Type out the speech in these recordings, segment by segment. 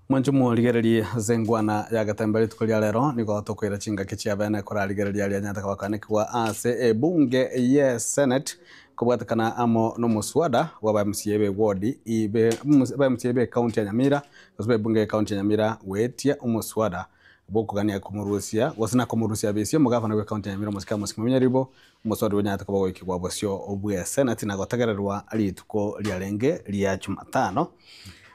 Mwanche morigererie ase enkwana ya getembe rituko ria rero, nigo tokoira chingaki chia bene korarigereria aria anyarete kobakanekigwa ase ebunge ye Senate kobwatekana amo nomoswada bwa aba MCA be ward be aba MCA be county ya Nyamira gose be ebunge ye county ya Nyamira goetia omoswada bwokogania komorusia gose nakomorusia abisi omogavana bwe county ya Nyamira omosike Amos Mwemenya Ribo omoswada oyio onyarete koba goikigwa bosio bwe Senate na gotegererwa rituko riarenge ria Jumatano.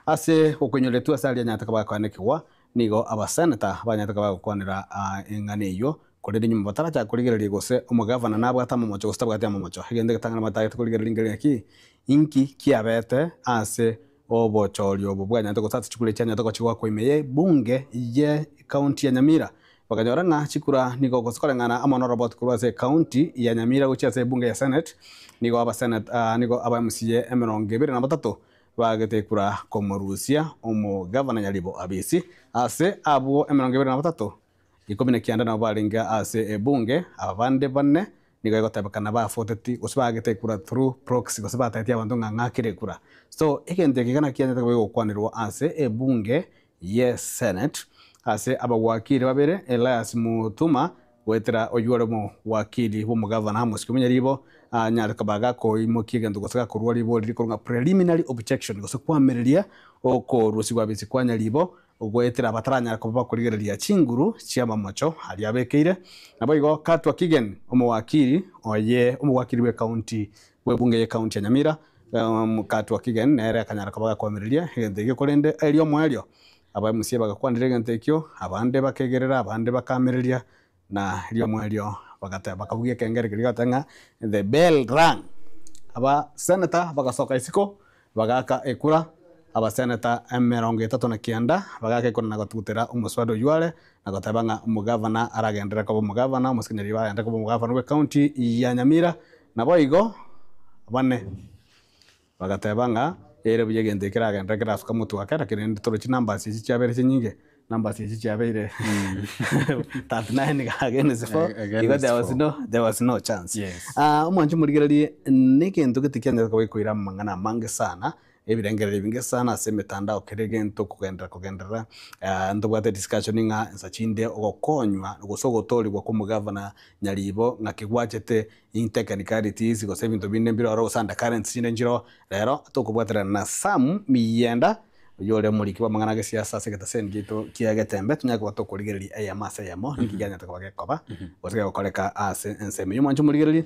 Ase okoinyoretwa ase aria anyarete koba akoanekigwa, nigo abaseneta banyarete koba bagokwanera eng'ana eyio, korende nyuma batarachaka korigereria gose omogavana nabwate amamocho gose tabwati amamocho. Egento egetang'ani batagete korigereria nkeri ng'aki, inki kiabete ase obochori obo bwanyarete gose ase chikura echianyarete gochia goakwa ime y'ebunge ye county ya Nyamira. Bakanyora ng'a chikura nigo gose koreng'ana amo noroboti korwa ase ecounty ya Nyamira gochia ase ebunge ya Senate, nigo abaseneta nigo aba MCA emerongo ebere na batato Bagetekura komorusia omogavana Nyaribo Abisi. Ase abwo 23, 19 nabo barenge ase ebunge, aba bande bane nigo egotebekana bafoteti gose baagete ekura through proxy gose batebetie abanto ng'a ng'akere ekura. So egento eke iga nakianyete koba egokwanerwa ase ebunge ye Senate ase abawakili babere Elias Mutuma Goetera oyio ore omowakili bw'omogavana Amos Kimunya ribo, anyare koba gakoimokia egento gose gakorua ribori rikorwa ng'a preliminary objection gose koamereria okorusigwa abisi kwa Nyaribo goetera abataranyara koba bakorigereria chinguru chi'amamocho aria abekeire. Naboigo Katwa Kigen omowakili oye omowakili bw'ecounty bw'ebunge y'ecounty ya Nyamira Katwa Kigen nere akanyara koba gakoamereria egento ekio korende erio omoerio Abamusia bagakwanera egento ekio, abande bakegerera, abande bakaamereria, na riomwerio bagateba bakabugia ekengere keria gegoteba ng'a the bell rang. Abaseneta bagasoka isiko, bagaaka ekura, abaseneta emerongo etato na kianda bagaaka ekura na gotugutera omoswada oyio are, na goteba ng'a omogavana aragenderere koba omogavana, omosike Nyaribo aragenderere koba omogavana bw'ecounty ya Nyamira, naboigo bane. Bagateba ng'a ere buya egento eke keragenderere kerasuka motwe ake, lakini rende torochi numbers echi chiabeire chinyinge, numbers echi chiabeire 39 against 4, igo Against there was four. no, there was no chance. Yes. Ah, omwanchi omorigererie, negento gete kianyarete koba gekoira amang'ana amange sana, ebirengererio ebinge sana ase emetandao kera egento kogenderera kogenderera, ntobwate discussion ng'a nsa chinde ogokonywa gose ogotoorigwa kwa omogavana Nyaribo ng'aki gwachete In technicalities gose ebinto binde mbire ororo gose undercurrents chinde nchiroo, rero tokobwaterana na Sam Miyenda oyio ore omoriki bw'amang'ana ag'esiasa ase egetaseni giaito kia Getembe tonyare koba tokorigereria eyemo ase eyemo ninki kianyarete koba gekoba gose gegokoreka ase ensemo eyio. Mwanche omorigererie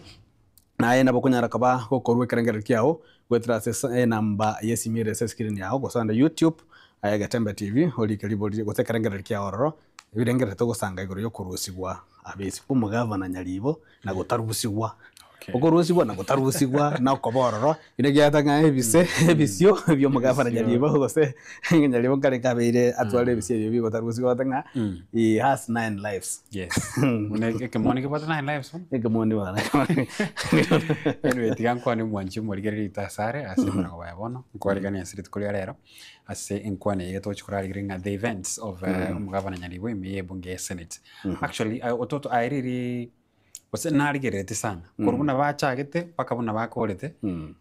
naye nabo okonyara koba gokorwa ekerengererio kiago goetera ase enamba y'esimi ere ase escreen yao gose ande YouTube aye Getembe TV orike ribori gose ekerengererio kiao ororo ebirengererio togosanga igoro yokorusigwa abisi bw'omogavana Nyaribo na gotarusigwa. Okorusigwa na gotarusigwa na okoba ororo, ere ekiagera ng'a ebise ebisio bi'omogavana Nyaribo gose Nyaribo nkare nkabeire atware ebisio ebio bigotarusigwa gote ng'a he has nine lives. Yes. Buna ekemoni kebwate nine lives bono. Ekemoni bono. Anyway, tiga nkwane omwanchi omorigereria oito asare ase emerongo baye bono, nkwarigania ase rituko ria rero, ase enkwana eye togochia korarigereria ng'a the events of omogavana Nyaribo ime ye ebunge ya senate. Actually ototo aye riri gose narigereretie sana korwa buna bachagete mpaka buna bakorete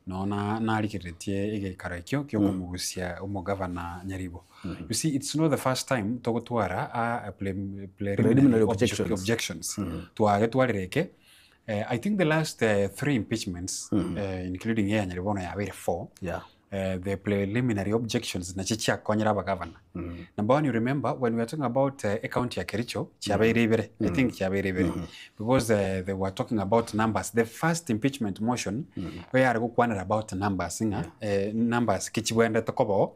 no na narigereretie egekaro ekio kia okomorusia omogavana Nyaribo. You see it's not the first time togotwara a preliminary Preliminary objections. objections. Twagetwarire eke I think the last three impeachments including eya Nyaribo bono yabeire four. Yeah. The preliminary objections nachio chiakonyire abagavana. Number one you remember when we are talking about ecounty ya Kericho chiabeire ibere, I think chiabeire ibere because they were talking about numbers. The first impeachment motion nigo yare gokwanera about numbers ng'a numbers ki chibwenerete koba oo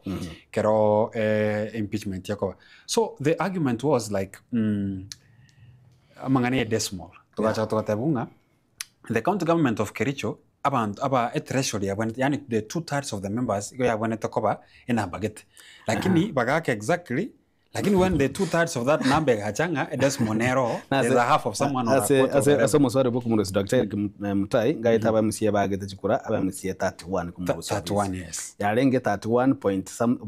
ekero impeachment ekoba. So the argument was like amang'ana ya decimal, togacha togateba ng'a The county government of Kericho, abanto aba etreasury yabwenerete yaani the two thirds of the members igo yabwenerete koba enamba gete. Lakini bagaaka exactly, lakini when the two thirds of that number egacha ng'a edecimal nero oo, there's a half of someone or a Ase quarter of ase ase whatever. omoswada bwa okomorusia Doctor Eric Mutai ngaete aba MCA baagete chikura aba MCA 31 komorusia 31 yes. Yarenge 31 point some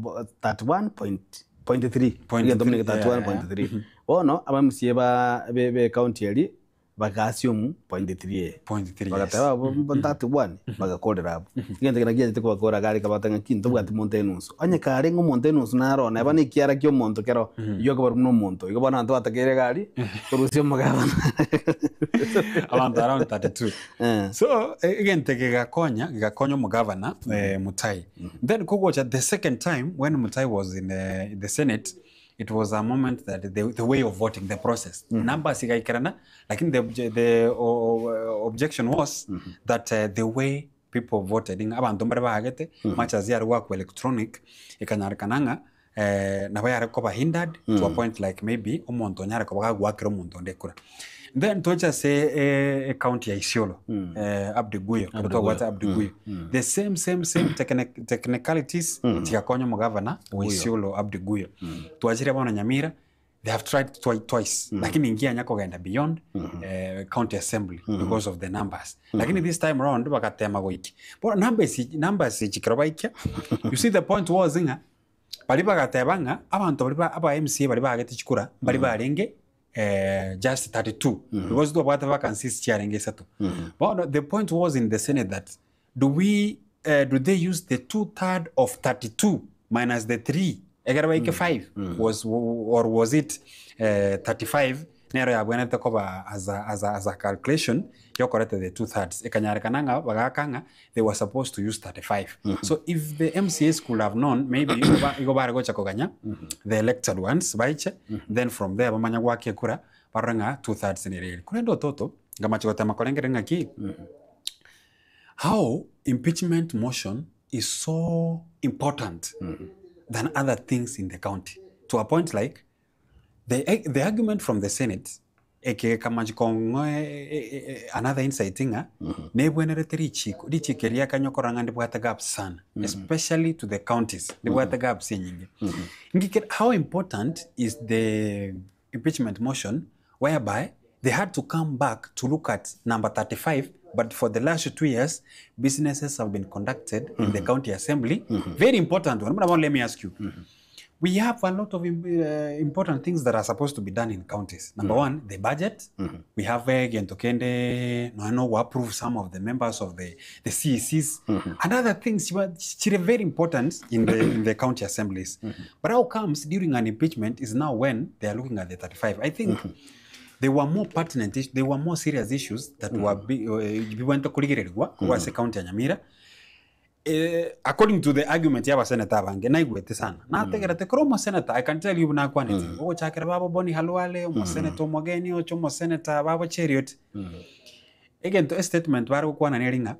31 point point 3 Point egento buna three, yeah, yeah. 31.3 bono aba MCA ba be be county eria. Bagaasiumu point three eye. Point three, yes. Bagateba abwo 31 bagakorera abwo. Egento ekio nakio giachete kobakora iga areka bagoteba ng'a ki ntobwati monto enusu. Onye karenge omonto enusu naro neba na ekiara kia omonto kero, oyio okobarwa buna omonto. Igo bono abanto batakeire iga aria, korusia omogabana. Abanto around 32. Eh. So, egento eke gegakonya, gegakonya omogavana Mutai. Then kogocha the second time when Mutai was in the senate, it was a moment that the, the way of voting, the process, numbers igaikerana, lakini the, obje- the objection was that the way people voted, ng'a abanto mbare baagete, much as yare goakwa electronic, ekanyarekana ng'a nabo yare koba hindered to a point like maybe omonto onyare koba gagoakera omonto onde ekura. Then toche ase ecounty ya Isiolo, Abdi Guyo, ekero twabwate Abdi Guyo, the same same same technicalities chigakonya omogavana wa Isiolo Abdi Guyo. Twachire bono Nyamira, they have tried twice, lakini nkianya kogenda beyond county assembly because of the numbers. Lakini this time round bagatema goikia. Bono numbers numbers echi ekero baikia, you see the point was ng'a baria bagateba ng'a abanto baria ba aba MCA baria baagete chikura mbari barenge just 32 because twabwate vacancies chiarenge isato. Bono the point was in the senate that do we do they use the two third of 32 minus the 3 ekero baike 5 was or was it 35 nero yabwenerete koba as a, as a, as a calculation yokoreta the two thirds ekanyarekana ng'a bagaka ng'a they were supposed to use 35 so if the MCAs could have known maybe igo ba- igo bare gocha koganya the elected ones baiche then from there bamanya goaka ekura barore ng'a two thirds nere ere korende ototo ngamache gotema korengereria ng'aki how impeachment motion is so important than other things in the county to a point like The, the argument from the Senate, ekegekamachi kong'o another insight ng'a nebwenerete richiko, richiko eria riakanywa korora ng'a ndibwate gaps sana, especially to the counties, ndibwate gaps enyinge. Ngikere how important is the impeachment motion whereby they had to come back to look at number 35 but for the last 2 years businesses have been conducted in the county assembly. Very important one. Buna bono let me ask you. We have a lot of important things that are supposed to be done in counties. Number one, the budget. We have egento kende nonya no approve some of the members of the CECs and other things chire very important in the county assemblies. But how comes during an impeachment is now when they are looking at the 35? I think there were more pertinent issues, there were more serious issues that were bibwente kurigererwa korwa ase county ya Nyamira. According to the argument ya abaseneta abange naigwete sana nategerete koro omoseneta I can tell you buna akwanete ogochakera babo Boni Khalwale omoseneta omogeni oche omoseneta babo Cheruiyot egento estatement bare gokwana neri ng'a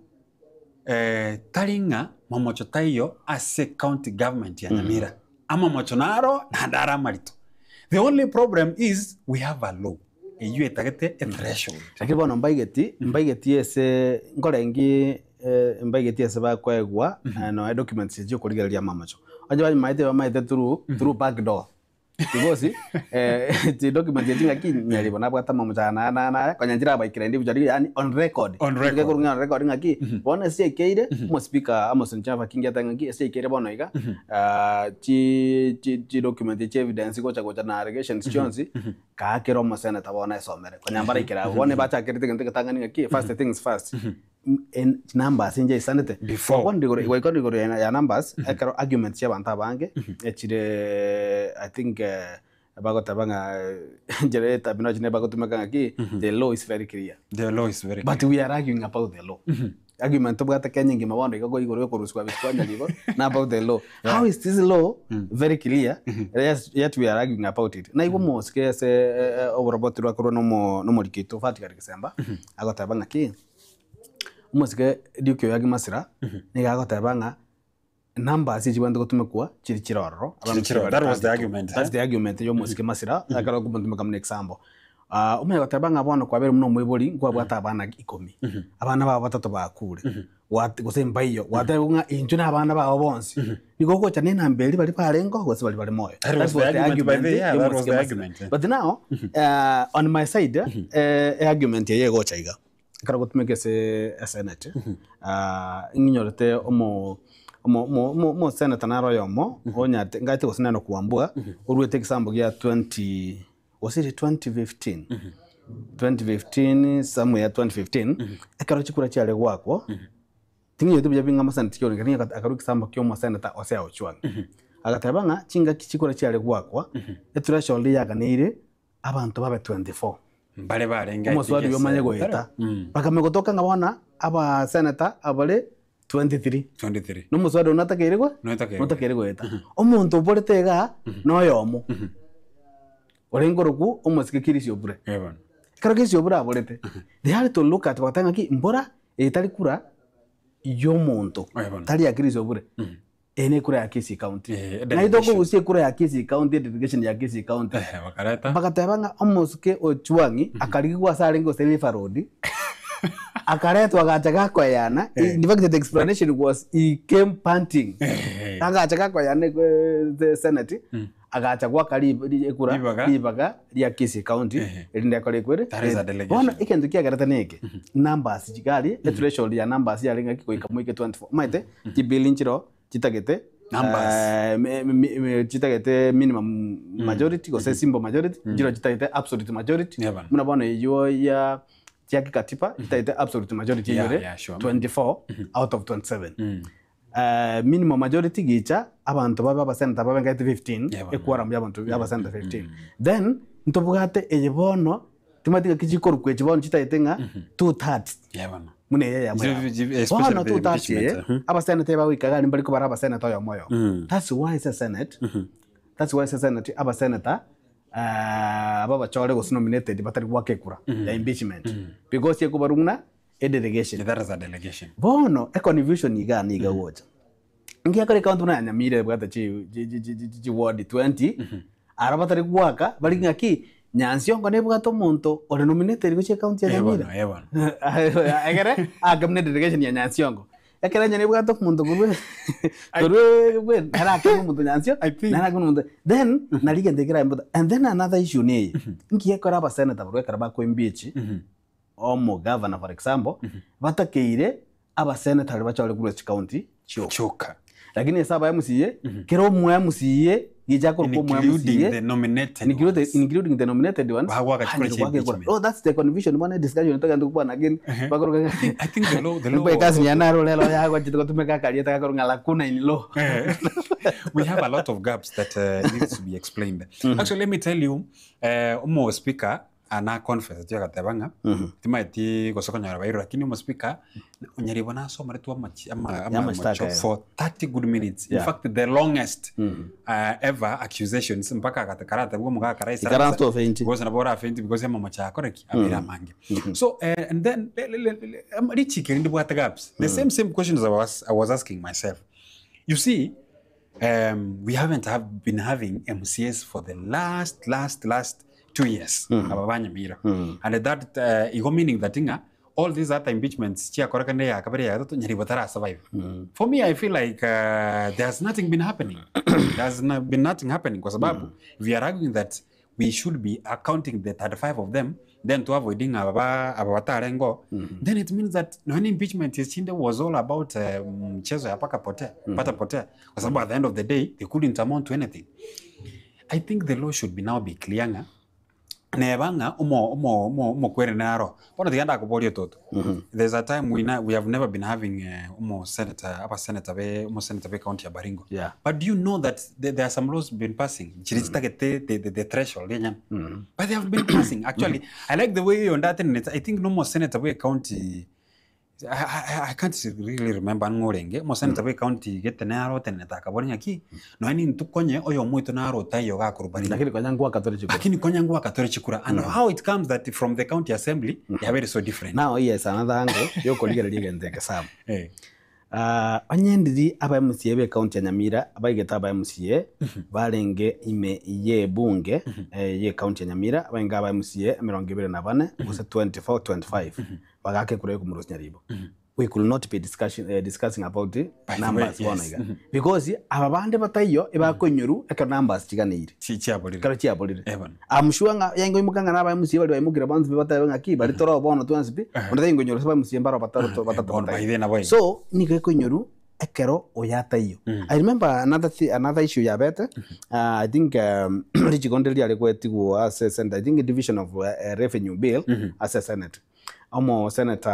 tari ng'a mamocho taiyo ase county government ya Nyamira amamocho naro naende are amarito the only problem is we have a law eywo etagete a threshold. Lakini bono mbaigeti mbaigeti ase nkorengi mbaigeti ase bakoegwa noe documents echi okorigereria amamocho onye bamaete bamaete through back door because chi documents echi ng'aki nyaribo nabwate amamocho aya na aya na aya konya nchirabaikera individually yaani on record. On record. Gekorwa ng'a on record ng'aki bono ase chiaikeire omospeaker Amason Kingi ateba ng'aki ase chiaikeire bono iga chi chi chi document chi evidence gocha gocha na allegations chionsi kaa kera omoseneta bono esomere konya mbaraikera abwo bono bachakerete egento egetang'ani ng'aki first things first numbers inche isanete. Before. Gwaikwana igoro ya numbers ekero arguments chia abanto abange echire I think bagoteba ng'a enchera ya terminology nigo bagotumeka ng'aki the law is very clear. The law is very But we are arguing about the law. Argument tobwate Kenya engima bono iga igoro ya okorusiwa bisiko nyaribo na about the law. How is this law very clear yes, yet we are arguing about it? Na igo mosike ase oboroboti rwakorwa nomo nomoriki oito Vatican Gisemba agoteba ng'aki omosike Duke Oyagi Masira nigo agoteba ng'a numbers echi bwante gotumekwa chiri chire ororo. Chiri chire ororo. That was the argument, That's eh? the argument ya omosike Masira ekero okomotumeka muna example. Omanye goteba ng'a bono kwabere buna omoibori nkwabwate abana ikomi abana babo batato bakure gose mbaiyo gwateba ng'a intwe na abana babo bonsi nigo ogocha na enamba eria bari barengeo gose bari bare moyo. That was That the was the argument by the argument yeah, ya that was omosike the Masira. argument. Eh. But now on my side argument eye egocha iga ekero gotumeka ase esenate ng'inyorete omo omo omo omo omoseneta naro oyomo onyarete ngaete gose nere Kwambua orwete egesambo gia 20 was it 2015. 2015 somewhere 2015, ekero chikura chiare goakwa, ting'enyeti buya bing'a amaseneta ki orenge, lakini akarua ekisambo kia omoseneta Hosea Ochwang. Agateba ng'a chingaki chikura chiare goakwa, ethreshold yaganeire abanto babe 24. Mbare barenge I think Omoswali oyo omanye ase goeta. Bakamanya gotoka ng'a bono abaseneta abare 23. 23. Na omoswali oyo notakeire go? Notakeire Notakeire goeta. Omonto oborete igaa noyomo. Orenge korokwa omosike Kirisi Obure. Eh bono. Ekero Kirisi Obure aborete, they had to look at bagateba ng'aki mbora eye tari kura yomonto, Eh bono. tari ya Kirisi Obure. Eye nekura ya Kisii County. Eh, Naye delegation. tokogusia ekura ya Kisii County, edelegation ya Kisii County. Eh, bakareta. Bagateba ng'a omosike Ochwang'i akarigigwa ase arenge gose River Road, akaretwa agacha gakoeyana, in fact the explanation was he came panting. Eh. Agacha gakoeyana eh, the Senate, agacha goaka ri- ri- ekura Ribaga. ribaga ria Kisii County, Eh. erinde ekore ekwere. That is a delegation. Bono egento kiagerete neke, numbers chigari, ethreshold ya numbers yarenge ng'aki goika moike 24. Omanyete, Chibill nchiroo chitagete Numbers. eh, me- me- me- chitagete minimum majority gose simple majority nchiroo chitagete absolute majority Yeah, bana. buna bono eywo ya chia kikatiba chitagete absolute majority Yeah, eyore yeah, sure. 24 out of 27 Eh, minimum majority gicha abanto babe abaseneta babe ngaete 15 Yeah, bana. equorum ya abanto abaseneta 15 then ntobwate eye bono timanyeti ng'aki chikorokwa echi bono chitagete ng'a two thirds Yeah, bana. Buna eye eyemo Ziri- yabo. ziri- especially Bono the totachie impeachment, eh. abaseneta ebagoika iga mbari kobara abaseneta oyomo oyomo. That's why ase senate, that's why ase senate abaseneta aba bachore gose nominated batari goaka ekura ya impeachment because ekobarwa buna edelegation. That is a delegation. Bono econfusion igaa niga egocha. Ngiakora ecounty buna ya Nyamira ebwate chi chi chi chi chi ward 20, aro batari goaka bari ng'aki Nyansiongo nebwate omonto ore nominated gochia ecounty ya Eh Nyamira. bono, eh bono. Egere ake buna delegation ya Nyansiongo. Ekero onye nebwate omonto korwa korwa bwe nere ake omonto Nyansio, I think- nere ake omonto then nari egento ekere important. And then another issue neye, nki gekora abasenator barwa ekero bako impeach omogavana for example, batakeire abasenator baria bachore korwa chicounty chioka. Chioka. Lakini ase aba MCA, kera omo MCA gicha akorokwa omo Including MCA, the nominated including, ones. including the nominated ones, Bagwaka chikura hanjire chia gwaka ekura. impeachment. Oh, that's the confusion bono ediscussion togenda gokwana again. Bakoroka ng'a- I think the law, the law Nigo ekasi ya naro rero yagwachete gotumeka akarieta gakoro ng'a lacuna in law. Eh, we have a lot of gaps that uh, needs to be explained. Actually, let me tell you, uh, omo speaker ana confess ati agateba ng'a timaeti gose konyora bairwe lakini omo speaker onyaribwa nasomoretwe amachi- ama- ama- Yamashtaka amacho ayo. for 30 good minutes in Yeah. fact the longest uh, ever accusations mpaka agate karatabwa omogaka karaisa Ikaransa ofenchi. because nabo orafenti because amamocha akoreki abere amange so uh, and then le- le- le- le- am- richike rindibwate gaps the same same questions I was, I was asking myself you see um, we haven't have been having MCAs for the last last last 2 years aba banyamira and that uh, igo meaning that inga all these other impeachments chiakorekane ya kabere ya gatatu nyaribo tara survive for me i feel like uh, there's nothing been happening there's no, been nothing happening kwa sababu we are arguing that we should be accounting the 35 of them then to avoiding aba aba batarengo then it means that no impeachment is chinde was all about uh, mchezo ya paka potea pata potea kwa sababu at the end of the day they couldn't amount to anything i think the law should be now be clear nga nebanga umo umo umo umo naro bono tiga ndakuboria toto there's a time we na, we have never been having uh, umo senator aba senator be umo senator be county ya Baringo Yeah. but do you know that there, there are some laws been passing chiri chitagete the, the, the threshold yenya but they have been passing actually i like the way on that and i think no more senator we county I, I, I can't really remember ng'orenge mo senator we county gete naro tene takabori ng'aki no ani ntukonye oyo mwito naro tayo gakuru Baringo Lakini konya ngwaka tore chikura. lakini konyangu akatore chikura and how it comes that from the county assembly mm. yabere so different Now yes another angle yokorigereria egento eke Sam. eh Uh, onye ndiri aba MCA be county ya Nyamira abaigete aba MCA barenge ime ye bunge eh, ye county ya Nyamira bainga aba MCA 24 gose 24 25 bagake kure kumurusi Nyaribo we could not be discussion, uh, discussing about the By the numbers way, bono yes. iga because aba bande bataiyo ebakonyoru ekero numbers chiganeire chi chiaborire ekero chiaborire eh bana I'm sure ng'a yango imukanga n'aba MCA bari baimukire bonsi pi batebe ng'aki bari toro bono twensi pi onde taingonyora ase ba MCA mbaro bataro batatu Bono bataiyo. by then abo so nigo ekonyoru ekero oyo ataiyo. I remember another thi another issue yabete, I think richiko ndire riare goetigwa ase senate, I think division of revenue bill ase senate. Omo senator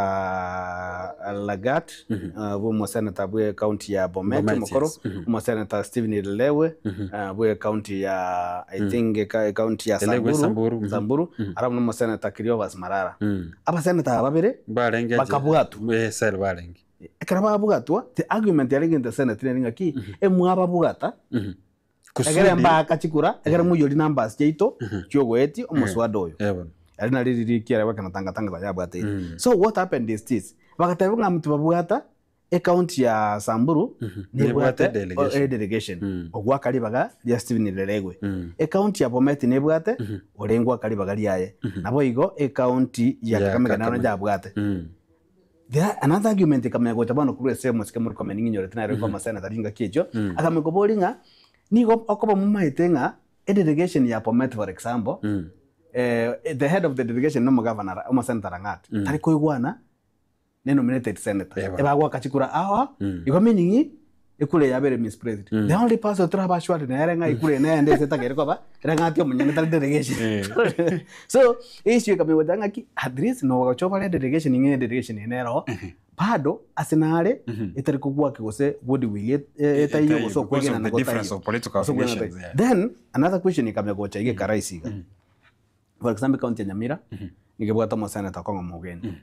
Lagat, bwa omo senator bwe county ya Bomet Bomet, omokoro, yes. omo senator Stephen Lelewe bwe county ya I think county ya Lelewe, Samburu, Samburu, mhm. Samburu, alafu nomo senator Cleophas Malala. Aba senator aba babere Barenge bakabwatwa. Eh, sel barenge. Ekero babwatwa, the argument yarenge in the senate nere ng'aki, emwababwata, Kusudi. egere mbaaka chikura, egere moiyori numbers chiaito chiogoetia omoswada oyo. Eh, bono. Eri nari ririki ere gwekena tanga tanga konya yabwate ere. So what happened is this, bagateba ng'a tibabwata ecounty ya Samburu Nebwate nebwate delegation. e delegation ogwaka ribaga ria Stephen Lelegwe. Ecounty ya Bomet nebwate orenge gwaka ribaga riaye. Nabo igo ecounty ya Ya Kakamega naro Kakamega. yabwate. There another argument ekamanya gocha bono korwa ase omosike Murkomen ng'inyorete nere oikwa senator ringaki echio, akamanya koboria ng'a nigo okoba momaete ng'a edelegation ya Bomet for example, eh, the head of the delegation na omogavana omosenator Lang'at, tari koigwana ne nominated senator. Eba. Ebagoaka chikura ao ao, igo meaning ekura eye yabere misplaced. The only person toraba assured nere ng'a ekura eye neyende ase etagere koba, Lang'at omonyene tari delegation. So, issue ekamanya gocha ng'aki, at least nogocha obare delegation ng'a edelegation eye nere oo, bado ase nare etari kogwaki gose goodwill etaiyo Etaiyo, gose because of okwegenana the difference gotaiyo. of political Gose okwegenana affiliations, gotaiyo. yeah. Then another question ekamanya gocha iga ekaraisi iga. For example county ya Nyamira, nigo ebwate omosenator okong'a omogeni.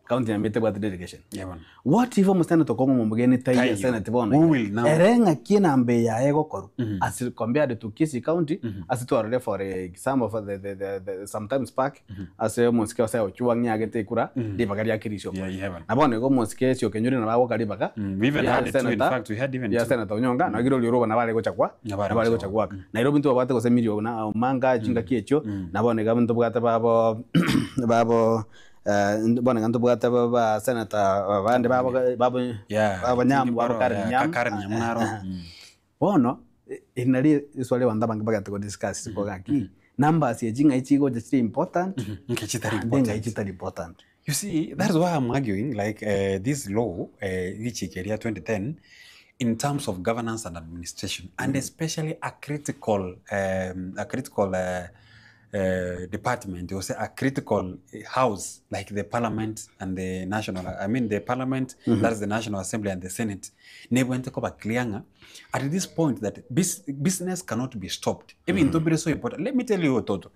County ya Nyamira tebwati delegation. Yeah, bono. What if omosenator okong'a omogeni taiyo Taiyo. senate bono Who iga? will now? Ere ng'aki enamba eye yaye egokorwa as compared to Kisii county ase twarorire for example for the, the, the, the sometimes back ase omosike ase Ochuang yagete ekura ribaga ria Kirisia Yeah, okore. yeah, bono. Na bono igo omosike ase Okenyuri nabo agoka ribaga We even ria had two, in senator- fact, we had even ria two. senator Onyonka na rirorio orobo nabo are gocha kwa Nabo are nabo are gocha gocha gwaka. Nairobi ntobwate gose Millie na Omanga chingaki echio na bono iga ntobwate babo babo bono iga ntobwate ba senator bande babo babo Yeah, babo I think Nyamu babo baro, Karen yeah, Nyamu. Karen Nyamu naro. Bono eri nari riswali abanto abange bagete ko discuss isiko gaki numbers echi ng'ai chigocha chire important Nki chitari naende ng'ai important. chitari important. You see, that is why I'm arguing like this law, richiko eria 2010, in terms of governance and administration, and especially a critical, a critical department, or say a critical house like the parliament and the national, I mean the parliament, that is the National Assembly and the Senate, nebwente koba clear ng'a at this point that business cannot be stopped. Even though it is so important. Let me tell you, Toto.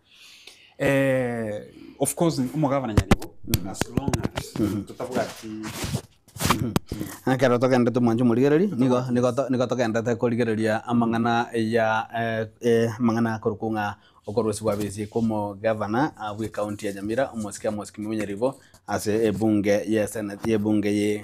Of course, omogavana Nyaribo, as long as totabwati Ekero togenderete omwancho omorigereria, nigo nigo to nigo togenderete korigereria amang'ana ya amang'ana akorokwa ng'a okorusia gwa bisi kwa omogavana bwe county ya Nyamira, omosike Amos Kimunya Nyaribo, ase ebunge ye senate ebunge ye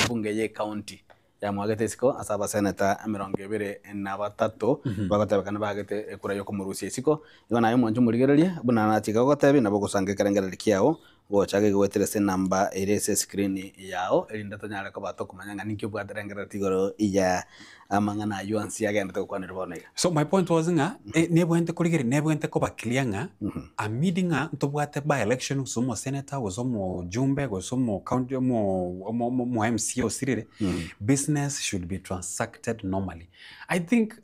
ebunge ye county yamwagete isiko ase abaseneta emerongo ebere na batato bagotebekana bagete ekura yokomorusia isiko. Igo naye omwancho omorigereria, buna nachika gogotebia nabo ogosanga ekerengererio kiao gocha gegoetera ase enamba ere ase escreen yao erinde tonyare koba tokomanya ng'a ninki obwate rengererio igoro ya amang'ana aywo onsi agenderete gokwanerwa bono iga. So my point was ng'a nebwenerete korigereria nebwenerete koba clear ng'a amid ng'a ntobwate by election gose omosenator gose omojumbe gose omo county omo omo omo MCA osirire, business should be transacted normally. I think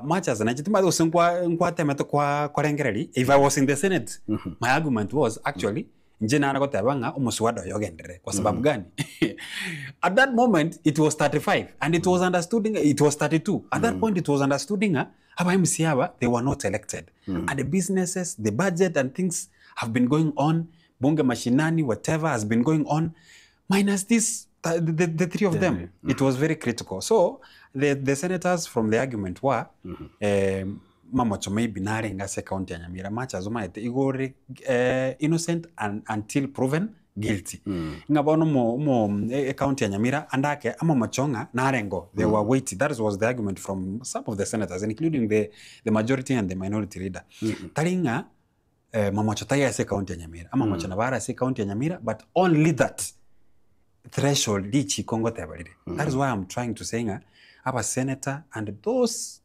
much as nainche timanyeti gose nkwa nkwatemete kwa korengereria, if I was in the senate, my argument was actually inche nare goteba ng'a omoswada oyo ogenderere kwa sababu gani? At that moment it was 35 and it was understood ng'a it was 32 at that point it was understood ng'a aba MCA aba they were not elected and the businesses, the budget and things have been going on, bunge mashinani whatever has been going on minus this the, the, the three of them. It was very critical. So the, the senators from the argument were mamocho maybe narenge ase county ya Nyamira much as omaete igore innocent and, until proven guilty. Ng'a bono mo, mo county ya Nyamira andake amamocho ng'a narengo they were waiting. That was the argument from some of the senators including the, the majority and the minority leader. Tari ng'a mamocho tai ase county ya Nyamira amamocho nabo are ase county ya Nyamira but only that threshold richiko ngoteba rire. That is why I'm trying to say ng'a aba senator and those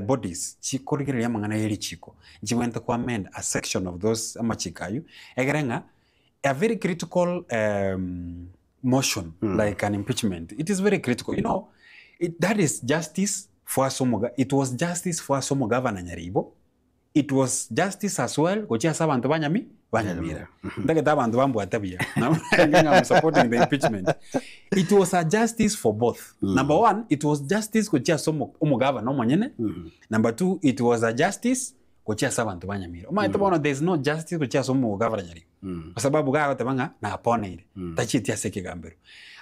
bodies chikorigereria amang'ana ya richiko nchibwenerete ko amend a section of those amachiko aywo egere ng'a a very critical motion like an impeachment it is very critical you know. It, that is justice for ase omoga, it was justice for ase omogavana Nyaribo, it was justice as well gochia ase abanto ba Nyami, ba Nyamira. Ntagete abanto bambwate buya, nabo narenge ng'a I'm supporting the impeachment. It was a justice for both. Number one, it was justice gochia ase omo- omogavana omonyene. Number two, it was a justice gochia ase abanto ba Nyamira. Omanyete bono there is no justice gochia ase omogavana Nyaribo. Kwa sababu gagoteba ng'a naponeire, tachieti ase ekegambero.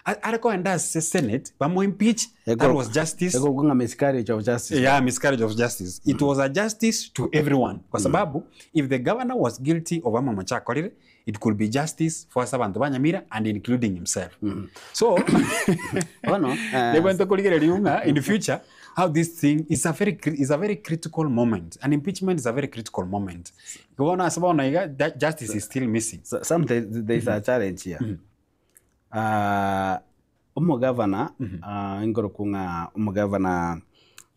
A- Are kogenda ase senate, bamo impeach, that was justice. Egokwa ng'a miscarriage of justice. Yeah, miscarriage of justice. It was a justice to everyone. Kwa sababu, if the governor was guilty of amamocho akorire, it could be justice for ase abanto ba Nyamira and including himself. So, Bono, eh, nigo ntokorigereria ng'a in future, how this thing is a very, cri- is a very critical moment. An impeachment is a very critical moment. Bono ase bono iga, that justice is still missing. So, something, there is a challenge here. Ah, omogavana ah, nkorokwa ng'a omogavana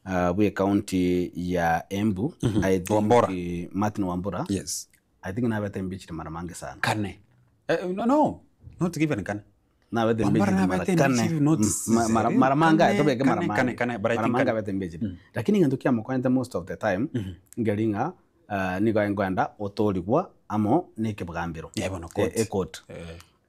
ah, bwe county ya Embu I think, Wambura. eh, Martin Wambura Yes. I think nabete impeached mara mange sana Kane. Eh, no, no, not even kane. nabete Wambura impeached mara nabete kane impeached, not Mm, ma- mara mara manga kane, tobeke mara kane, mange kane, kane, but I mara think mange kane. abete impeached lakini ngento kiamokonete most of the time ngeri ng'a ah, nigo aye otorigwa amo na ekebwambero Yeah, bono court. Eh, e court.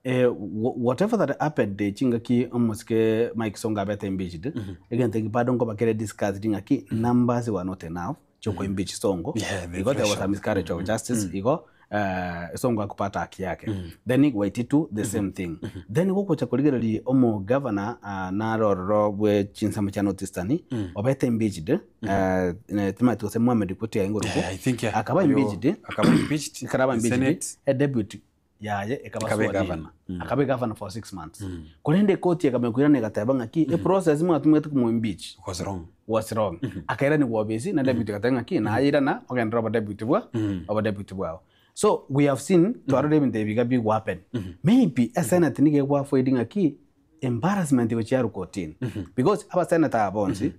Eh, whatever that happened eh, chingaki omosike Mike Sonko abete impeached egento eki bado nkobakere discussed ng'aki numbers were not enough choko impeach Sonko Yeah, the igo there was a threshold. miscarriage of justice igo eh, Sonko akupata haki yake then Waititu the same thing then gogocha korigereria omo governor uh, narororo bwe chinsemo chia North Eastern obete impeached eh, timati gose Mohamed Kutia ingoruku Yeah, I think, yeah. akaba Oyo- impeached akaba impeached. ikaraba The impeached Senate. a deputy yaye ekaba Ekabe sworn in. governor. akabe governor for 6 months korende ekoti ekamekwirana egateba ng'aki eprocess mwatumete komoimpeach Was wrong. was wrong akairani gwobisi na deputy gateba ng'aki nayirana ogendera obo deputy bwa obo deputy bwao so we have seen twarora ebinto ebi iga big happen maybe a senate niga egwafoidi ng'aki embarrassment gochia kotini because abaseneta aba bonsi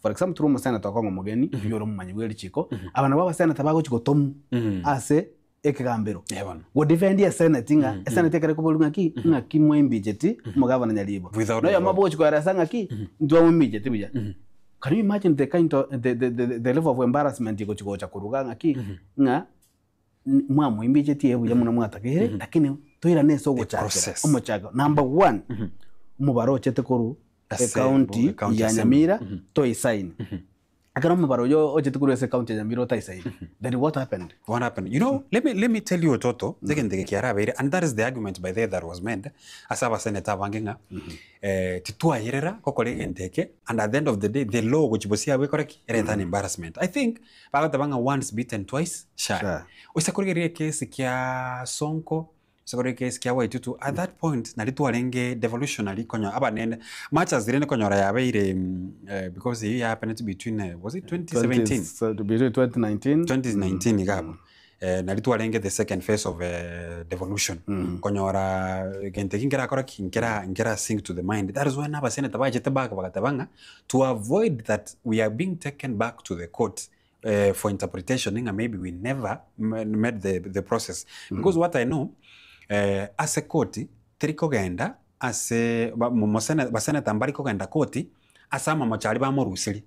for example turi omoseneta okong'a omogeni oyore omomanyi bwa erichiko aba nabo abaseneta bagochi gotomu ase ekegambero Yeah, bono. godefend esenate ng'a esenate ekere koborwa ng'aki ng'aki mwaimpeacheti omogavana Nyaribo Without noyo the law. mabochi koeresa ng'aki ntwamwimpeacheti buya can you imagine the kind of the, the, the, the level of embarrassment igochi gocha koruga ng'aki ng'a mwamwimpeacheti ebuya muno mwatakere lakini toirane ase ogochakera process. omochako number one omobaro ochete koru Ase- ecounty county ya assembly. Nyamira toisaini akero omobaro oyo ochete koru ase ecounty ya Nyamira otaisaini then what happened What happened? You know, let me let me tell you Toto, mm. kiarabeire and that is the argument by there that was made ase abaseneta abange ng'a eh, titwayerera gokora egento eke and at the end of the day the law gochibosia abwe ki ereta an embarrassment. I think bagoteba ng'a once bitten twice shy. Shy. Oise korigereria ekesi kia Sonko ase korigereria ekesi kia Waititu at that point nari twarenge devolutionary konya abanene much as rende konyora yabeire mm, eh, because eyo happened between eh, was it 2017 so, between 2019 2019 igabo eh, nari twarenge the second phase of eh, devolution konyora gento eki nkerakora ki nkera nkera sink to the mind that is when abaseneta bachete back bagateba ng'a to avoid that we are being taken back to the court uh, for interpretation ng'a maybe we never made the, the process because what i know eh, ase koti teri kogenda ase ba- mo- mosene- baseneta mbari kogenda koti ase amamochari bamorusiri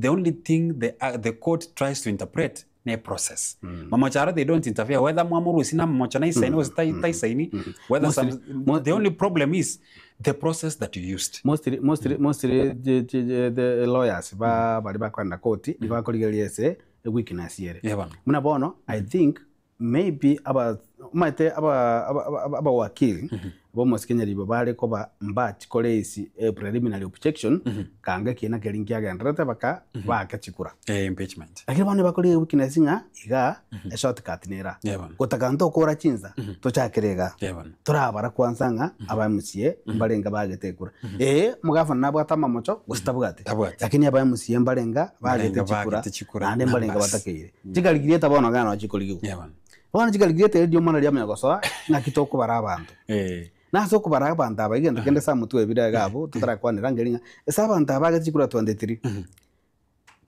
the only thing the, uh, the court tries to interpret ne process mm. mamocharo they don't interfere whether mwamurusi na mamocha na isaini mm. tai, tai isaini whether some, the only problem is the process that you used mostly mostly mostly the, the, the lawyers ba bari bakwenda koti nigo bakorigereria ase weakness yere Yeah, bana. muna bono i think maybe aba maite aba aba- aba abawakili bomosike Nyaribo bare koba mbach kore isi eh, preliminary objection kange kina keri nkiagenderete baka bake chikura eh, impeachment lakini bono bakorire weakness ng'a iga e shortcut nera Yeah, bana. gotaka ntokora chinsa tochakire iga yeah, bana. torabara kwanza ng'a aba MCA mbarenga bagete ekura ee mugavana nabwate amamocho gose tabwate Tabwate. lakini aba MCA mbarenga bagete Mbarenga chikura bagete chikura, naende mbarenga numbers. batakeire chikarigiriete bono gana no chikorigigwa yeah, bana. bono chikarigiriete erio omwana riamanya gosoa ng'aki tokobara abanto eh, nase okobara abanto aba egento kende ase amotwe ebire iga abwo totarakwanera ngeri ng'a ase abanto aba bagete chikura 23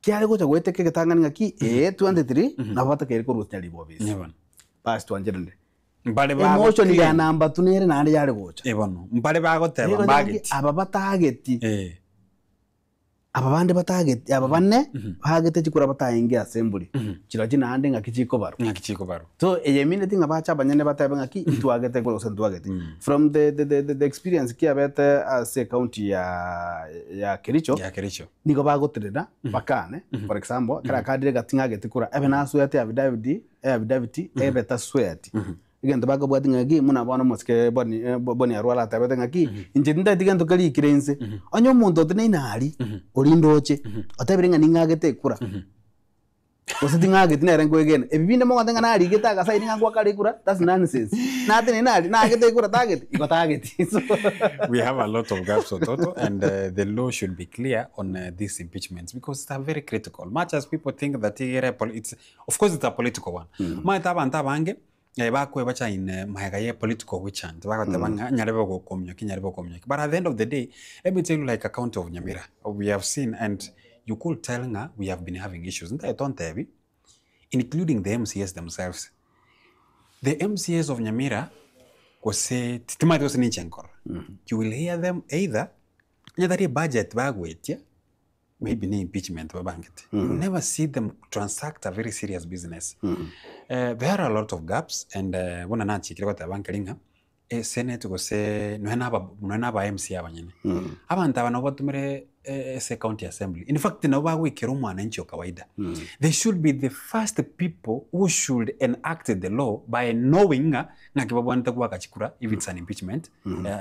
kiare gocha goeteka egetang'ani ng'aki ee 23 nabo batakeire korwa Nyaribo obisi yeah, bana. basi twancherende mbare emotion bago- ya namba tu nere naende yare gocha eh, bono mbare bagoteba Nigo mbageti aba batageti eh, Aba bande batageti, aba bane baagete chikura bataenge assembly, chirochio naende ng'aki chikobarwa. Ng'aki chikobarwa. So eye emineti ng'a bache abanyene batebe ng'aki ntwagete ekura gose ntwageti. From the, the, the, the, the experience kiabete ase ecounty ya, ya Kericho, Ya Kericho. nigo bagotenena bakane, for example, ekero akandire gati ng'agete kura, ebe naswete affidavit, affidavit, ebe tasweti. Egento bakobwatia ng'aki, buna bono omosike Boni Boni Arware atebete ng'aki, inche tintageti gento kerikire inse. Onye omonto oteneine aria, oria ndoche, otebire ng'a ning'agete ekura, gose ting'ageti nere nkoegena, ebi binde mogote ng'a narigete agasaini ng'a ngoakare ekura, that's nonsense. Nateneine aria, naagete ekura tageti, igo tageti. So We have a lot of gaps Ototo and uh, the law should be clear on uh, these impeachments because they are very critical. Much as people think that igere pol- it's Of course it's a political one. Omanyete abanto abange eh, bakoebacha in eh, magega ye political witch hunt bagoteba ng'a nyarebe ogokomioki nyarebe okomioki but at the end of the day let me tell you like a county of Nyamira we have seen and you could tell ng'a we have been having issues ntagete ontebi including the MCAs themselves the MCAs of Nyamira gose timanyeti gose ninche nkorora you will hear them either onye tari ebudget bagoetia maybe ne impeachment babangete you never see them transact a very serious business Eh, there are a lot of gaps and eh, buna nachikire goteba nkeri ng'a esenate gose nonya na aba nonya na aba MCA abanyene abanto aba nabo batumire eh, ase county assembly in fact nabo bagoikera omwananchi o kawaida they should be the first people who should enact the law by knowing ng'a ng'aki babwanete goaka chikura if it's an impeachment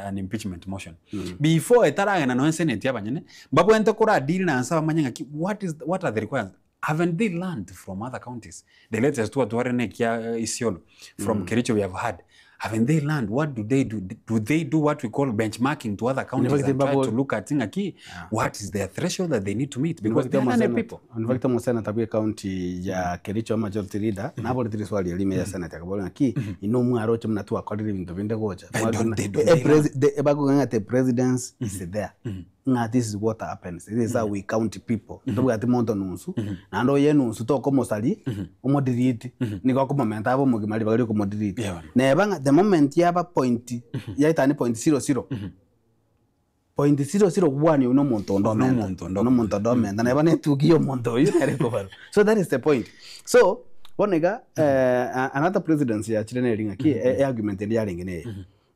an impeachment motion before etaragenda nonya senate abanyene mbabwenerete kora deal na nse bamanye ng'aki what is what are the requirements haven't they learned from other counties the latest twatwarire na ekia Isiolo from Kericho we have had haven't they learned what do they do do they do what we call benchmarking to other counties fact, and try babo- to look at ng'aki what is their threshold that they need to meet because they are learned people In fact, omoseneta bwa ecounty ya Kericho majority leader naborete riswali erimo ya senate akabora ng'aki inwe omwaroche buna twakorire ebinto binde gocha They don't- they don't- Eh, they presi- the- bakoga ng'a the presidents is there ng'a this is what happens this is how we count people ntobwati monto nunsu naende oye enunsu tokomosari omodelete nigo okomomenta abe omogima ribaga ria okomodelete Yeah. neba ng'a the moment yaba point yaetania point zero zero point zero zero one oywo na omonto onde omenta Nomonto onde na omonto onde omenta neba na etuki ya omonto oywo nere ekobarwa so that is the point so bono iga another presidency yachire neri ng'aki e argument ende yarenge neye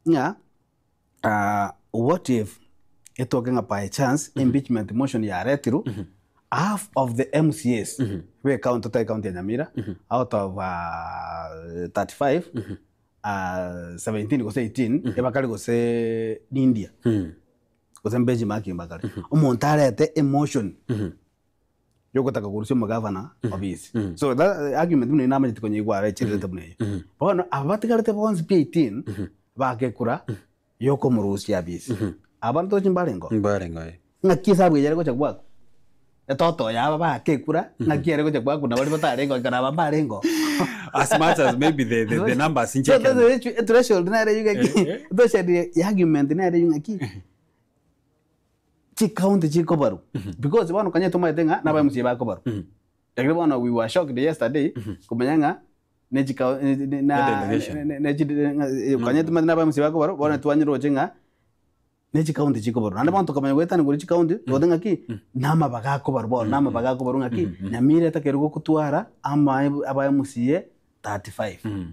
ng'a what if etoke ng'a by chance impeachment motion yaretirwe half of the MCAs be county totae county ya Nyamira out of 35 17 gose 18 ebakare gose India gose benchmarking bakare omonto arete emotion yogotaka korusia omogavana obisi so that argument buna eyio namanyete konyeigwa are echererete buna eyio bono aba batigarete bonsi pi 18 bagekura yokomorusia abisi aba ntochi mbarengo Mbarengo eh. ng'aki esabu eye ere gocha gwakwa etoto yaba bakekura ng'aki ere gocha gwakwa na baria batarengo ekero aba mbarengo As much as maybe the, the, the numbers So inche that's the threshold nere eyio ng'aki Eh, eh. threshold ya argument nere eyio ng'aki chicounty chikobarwa because bono konya tomaete ng'a naba MCA bakobarwa lakini bono we were shocked yesterday komanya ng'a ne chikau- ne- ne- na- Delegation. ne- ne- ne- konya tomaete naba MCA bakobarwa bono twanyeroche ng'a ne chicounty chikobarwa naende bono tokamanya goetania korwa chicounty togote ng'aki namabaga akobarwa bono namabaga akobarwa ng'aki Nyamira etakeirwe gokotwara ama aba MCA 35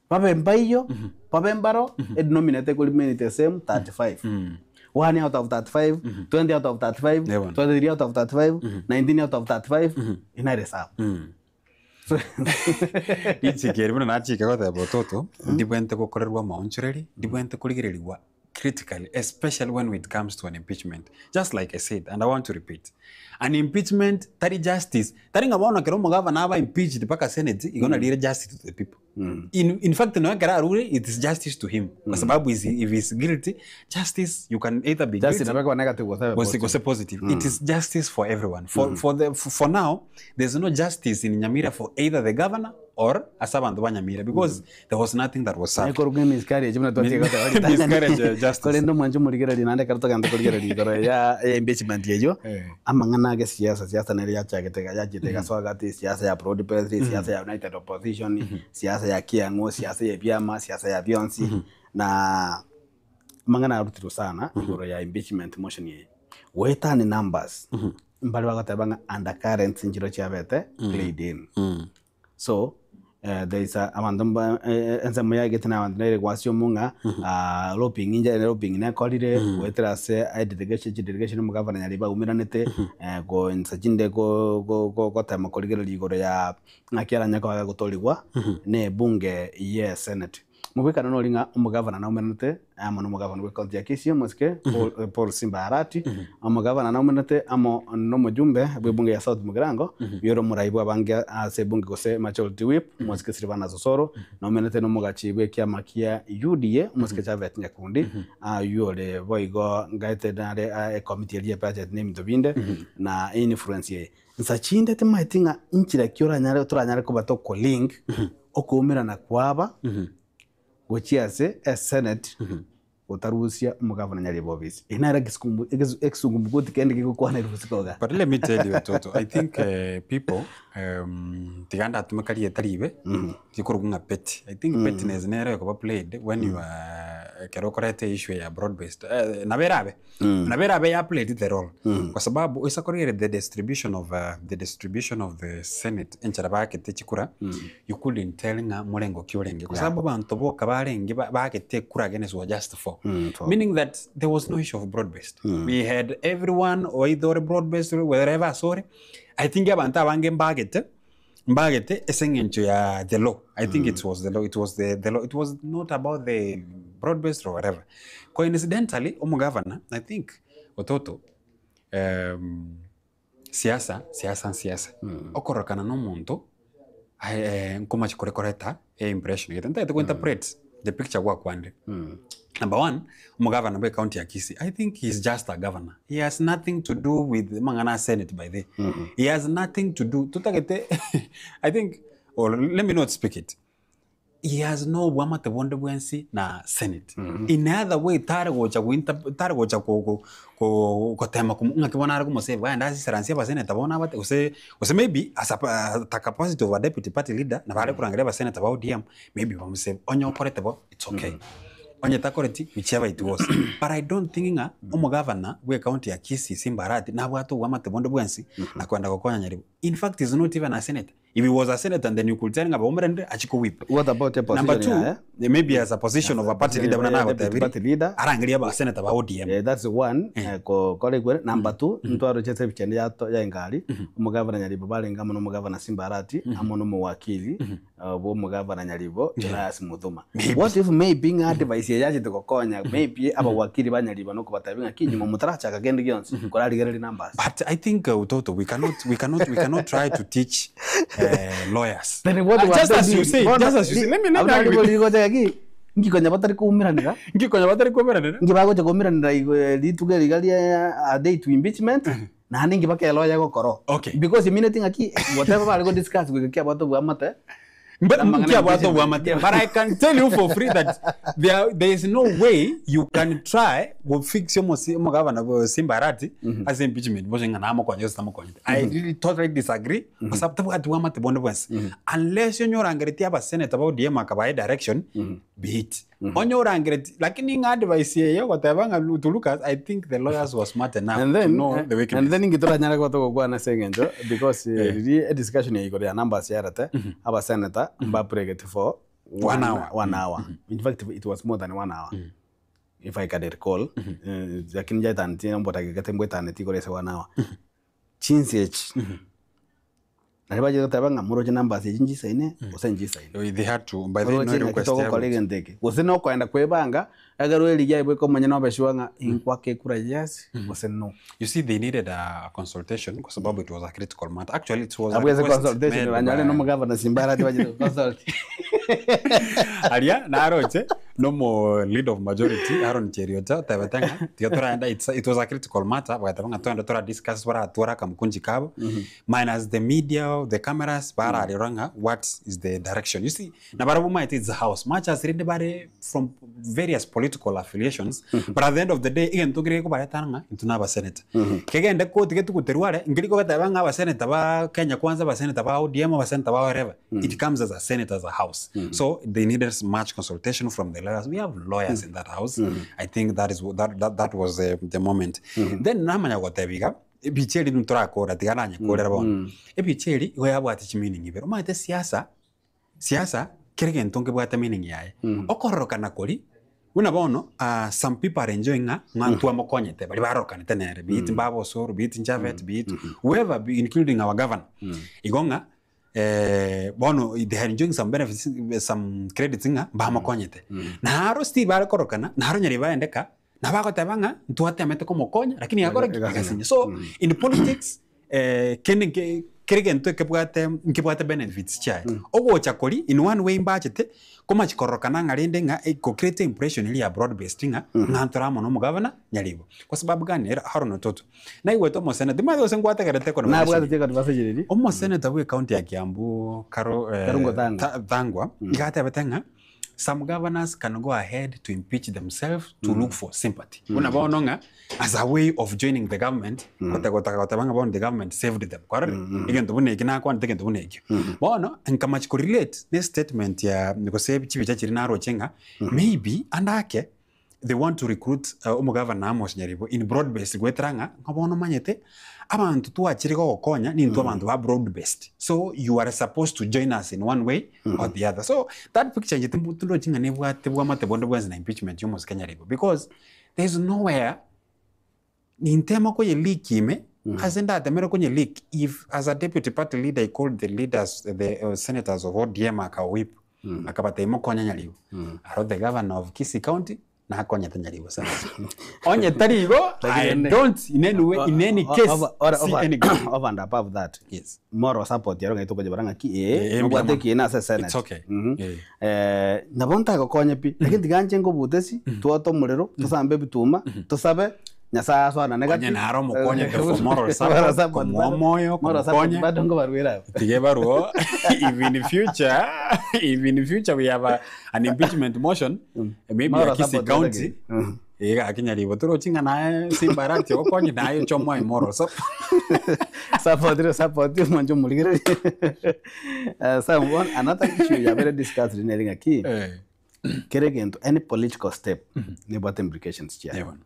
babe mbaiyo babe mbaro edenominator eko remain the same 35 one out of 35 20 out of 35 Yeah, bono. 23 out of 35 19 out of 35 inare sawa so Richiko eri buna nachika goteba ototo, ndibwente gokorerwa amaonchoreri, ndibwente korigereriwa critically, especially when it comes to an impeachment. Just like I said, and I want to repeat, an impeachment tari justice, tari ng'a bono ekero omogavana aba impeached mpaka senate, igo nari ere justice to the people. In, in fact, nonya ekero arure, it is justice to him. Kwa sababu is, if he's guilty, justice, you can either be just guilty nabeko negative gose gose gose positive. It is justice for everyone. For for the for, for now, there's no justice in Nyamira for either the governor or ase abanto ba Nyamira because there was nothing that was served. Ekorwa miscarriage buna twatiga goteba Miscarriage ya justice. Korende omwancho omorigereria naende ekero togenda korigereria igoro ya ya impeachment eywo Eh. amang'ana age siasa siasa nere yachagete yachete egasoa gati siasa ya broad based siasa ya united opposition siasa ya kiang'o siasa ya ebiama siasa ya bionsi na amang'ana arutirwe sana igoro ya impeachment motion eye. Goetani numbers, mbare bagoteba ng'a undercurrents nchiro chiabete played in. So, there is a abanto mba ensemo ya egete na abanto nere gwasiomwa ng'a lobbying inche lobbying nekorire goetera ase edelegation chidelegation omogavana Nyaribo aumeranete goinsa chinde go- go- go- gotema korigereria igoro ya ng'aki aranye koba gagotorigwa na ebunge ye senate. Mobwekano nori ng'a omogavana naumeranete amo nomogavana bw'ecounty ya Kisii omosike Paul, Paul Simba Arati, omogavana naumeranete amo nomojumbe bw'ebunge ya South Mugirango, oyore omorai bw'abange ase ebunge gose majority whip omosike Silvanus Osoro, naumeranete nomogachi bw'ekiama kia UDA omosike Japhet Nyakundi, aywo ore boigo ngaete nare ecommittee eria ye budget na ebinto binde na influence eye. Nsa chinde timaeti ng'a inchera ki oranyare toranyare koba tokolink okoumerana kwaba gochia ase esenate gotarusia omogavana Nyaribo ofisi. Eye nere ekisukumbu ekesungumbukuti kende kegokwanerwa isiko igaa. But let me tell you Toto, I think people tiga ndatumeka rieta ribe rikorokwa ng'a petty. I think pettiness nere ekoba played when you are ekero okoreta issue ya broad based nabo erabe. Nabo erabe ya played the role kwa sababu oise korigereria the distribution of the distribution of the senate enchera baakete chikura you couldn't tell ng'a morengo ki orenge kwa sababu abanto boka barenge ba- baagete ekura against were just four Four. meaning that there was no issue of broad based we had everyone either ore broad based wherever asore I think abanto abange mbagete Mbagete ase eng'encho ya the law, I think it was the law, it was the, the law, it was not about the broad based or whatever. Coincidentally, omogavana, I think, Ototo, um, siasa, siasa nsiasa. Okorokana na omonto, aye eh, nkomache kore koreta e impression gete. Ntagete go interpret the picture gwakwanire. Number one, omogavana bwa ecounty ya Kisii, I think he is just a governor. He has nothing to do with amang'ana a senate by the way. He has nothing to do, totagete I think, or let me not speak it. He has no obwamate bonde bwensi na senate. In other way, tare gocha gointer tare gocha ko ko ko gotema komo ng'aki bono are komosave, aende asisaransie abaseneta bono abate gose gose maybe as a at a capacity of a deputy party leader, nabo are korangeria abaseneta ba ODM, maybe bamosave. Onye okorete bo, it's okay. Onye takoreti, whichever it was. But I don't think ng'a omogavana bwe ecounty ya Kisii Simba Arati nabwate obwamate bonde bwensi na kwenda gokonya Nyaribo. In fact he's not even a senator. If he was a senator then you could tell ng'a baumeranire achie kowip. What about a Number position two, yaye? maybe as a position of a party leader buna Deputy party nagotebiri, leader. arangerie abaseneta ba ODM. That's one kore ikwere. Number two, ntwaroche ase ebicheni yato ya engari, omogavana Nyaribo barenge amo na omogavana Simba Arati, amo na omowakili bwa omogavana Nyaribo Elias Muthuma. What if maybe ng'a advice eye yachete gokonya maybe abawakili ba Nyaribo nokobatebia ng'a ki nyuma motarachaka kende gionsi korarigereria numbers. But I think Utoto, we cannot, we cannot, we cannot try to teach lawyers. Then what were Just they as you doing? say, Bono, just as you say. Let me, let me abwo argue with you. rigocha ki nki konya batari koumeranera Nki konya batari koumeranera nki bagocha koumeranera igo rituko riga ria a day to impeachment naende nki bakeloya gokoro Okay. because imineti ng'aki whatever bare go discuss goika kiabwate obwamate But Amang'ana nkiabwate impeachment. obwamate. But I can tell you for free that there, there is no way you can try go fix omosi omogavana bo Simba Arati ase impeachment bose ng'a namokonye gose tamokonyete. I really totally disagree kwa sababu tabwati bwamate bonde bwensi. Unless onye orangeretie abasenator ba ODM akabae direction be it. Onye orangeretie lakini ng'a advice eye ogoteba ng'a to Lucas I think the lawyers were smart enough And to then, know the and weakness. then inki toranyare koba togokwana ase eng'encho because riria ediscussion ya igoro ya numbers yarete abasenator mbapuregeti for One hour. one hour. In fact it was more than one hour if I can recall. Lakini njaetaneti mbotagegete mbwetaneti igoro ase one hour. Chinsi echi nari bachete goteba ng'a moroche numbers echi nchisaine gose nchisaine. They had to by then no Oroche ng'aki request togokora yabo. egento eke gose nokoenda kwebanga ekero erigia aye omanye nobe sure ng'a inkwake ekura yes gose no. You see, they needed a consultation kwa sababu it was a critical matter. Actually, it was a Abwo ase request consultation made oranyore by na omogavana Simba Arati bachete consult. Aria naroche nomo leader of majority Aaron Cheruiyot otebete ng'a tiga toraenda it's, it was a critical matter bagateba ng'a toende tora discuss baratware akamukunji kabo minus the media the cameras bararora ng'a what is the direction you see na barabwo maete it's a house much as rende bare from various political affiliations but at the end of the day egento kere gekobaretana ng'a intwe na abasenator kegende koti getuguterwa are nkeri kogateba ng'a abasenator ba Kenya kwanza abasenator ba ODM abasenator ba wherever it comes as a senate as a house so they needed much consultation from the lawyers, we have lawyers in that house. I think that is that, that, that was the moment. Then namanya goteba iga, ebicha eri ntorakora tiga nanyekorera bono. Ebicha eri igo yabwate chimeaning ibere. Omanyete siasa, siasa kere egento nkebwate meaning yaye. Okororokana koria, buna bono some people are enjoying ng'a ng'a ntwamokonyete baria barorokanete nere, be it Mbaba Osoro, be it Njavet, be it whoever including our governor. Igo ng'a bono they are enjoying some benefits, some credits ng'a mbamokonyete. Naro still bare korokana, naro nyari baendeka, nabo bagoteba ng'a ntwatemete komokonya lakini agakora ki? Agasinya. So in politics kende nke kera egento ekebwate nkebwate benefits chiaye. Ogocha koria in one way mbachete, komachi kororokana ng'a rende ng'a go create impression eria ya broad based ng'a ng'a ntore amo na omogavana Nyaribo. Kwa sababu gani? Ere Haron Ototo. Naigwete omoseneta, timanyeti gose nkwategerete conversation Nabwate conversation eria. Omoseneta bwe county ya Kiambu Karo Karungo Thang'wa. Thang'wa, iga atebete ng'a some governors can go ahead to impeach themselves to look for sympathy. Buna bono ng'a as a way of joining the government, gote gotaka goteba ng'a bono the government saved them. Kwarorire? Egento buna eki nakwanete egento buna ekio. Bono nkamachi korelate ne statement ya gose chibicha chiria naroche ng'a maybe ande ake they want to recruit omogavana Amos Nyaribo in broad based goetera ng'a ng'a bono omanyete abanto twachire gogokonya nintwe abanto ba broad based so you are supposed to join us in one way or the other. So that picture inche timbu tindochi ng'a nebwate bwamate bonde bwensi na impeachment ya omosike Nyaribo because there is nowhere nintema koye leak ime ase ndatemere konye leak if as a deputy party leader I called the leaders the senators of ODM aka whip akabatebia mokonye Nyaribo aro the governor of Kisii county nakonyete Nyaribo sana onye tari igo I don't in any way in any case see any good. Over and above that Yes. moral support yaro ng'ai tokochebara ng'aki Eh, ee eh, nobwate mbuya ekiina ase senate It's okay. Eh. Nabo ntagokonye pi lakini tiga nche nkobutesi twote omorero tosambe ebituma tosabe Nyasaye asoanane gati. Onye naro omokonyete for moral support, komoa omoyo, Moral support komokonya. bado nkobarwera abwo. Tiga ebarwo if in future if in future we have a, an impeachment motion maybe Moral ya Kisii support County yatagete. iga akinyaribo torochi ng'a naye Simba Arati ogokonye naye oche omoe moral support. Support ire support mwanche omorigereria. So one another issue yabere discussed nere ng'aki kera egento any political step nebwate implications chiaye. Eh, bono.